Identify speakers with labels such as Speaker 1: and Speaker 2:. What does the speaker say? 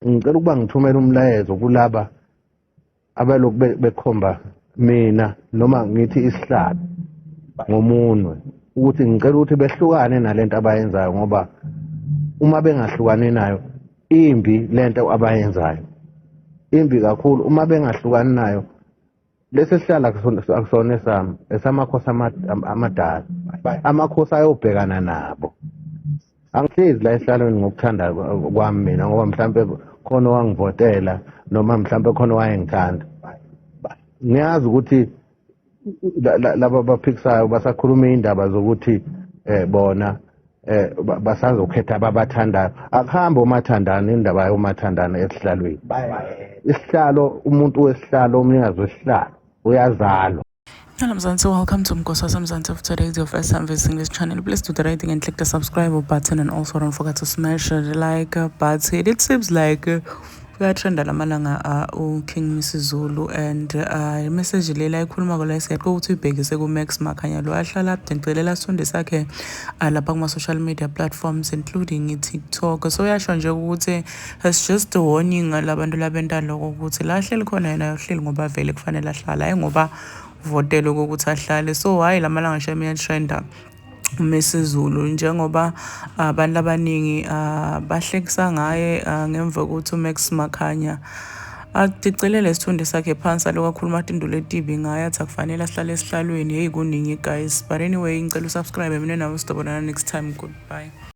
Speaker 1: Ngicela ukuba ngithumele umlayezo kulaba abalokhu bekhomba mina noma ngithi isihlalo ngomunwe ukuthi ngicela ukuthi behlukane nalento abayenzayo, ngoba uma bengahlukani nayo imbi lento abayenzayo, imbi kakhulu. Uma bengahlukani nayo, lesi sihlalo akusona esami, esamakhosi amadala. Amakhosi ayobhekana nabo. Angihlezi la esihlalweni ngokuthanda kwami mina, ngoba mhlampe khona owangivotela noma mhlampe khona owayengithanda. Ngiyazi ukuthi laba abaphikisayo basakhuluma iy'ndaba zokuthi bona basazokhetha ababathandayo. Akuhambi omathandana, indaba yomathandana esihlalweni. Isihlalo, umuntu wesihlalo, umnikazi wesihlalo uyazalwa.
Speaker 2: Hello Mzansi, welcome to Mgosi Mzansi. If today is your first time visiting this channel, please do the right thing and click the subscribe button, and also don't forget to smash the like button. It seems like kuyatrenda lamalanga uKing Misuzulu and message lela ikhuluma ko la siyaqo ukuthi uyibhekise ku-Max Makhanya lo ahlala adencelela isithombe sakhe lapha kuma-social media platforms, including i-TikTok. So uyasho nje ukuthi it's just a warning labantu labenta lokho ukuthi la ahleli khona yena uhleli ngoba vele kufanele ahlale, hayi ngoba uvotele ukuthi ahlale. So hhayi, lamalanga shame iyatrenda uMisuzulu njengoba abantu abaningi bahlekisa ngaye ngemva kokuthi uMax Makhanya adicilele isithunzi sakhe phansi, aloku akhuluma tinto letibi ngaye, athi akufanele ahlale esihlalweni. Hey, kuningi guys, but anyway, ngicela usubscribe. Mina nawe sidobonana next time. Goodbye.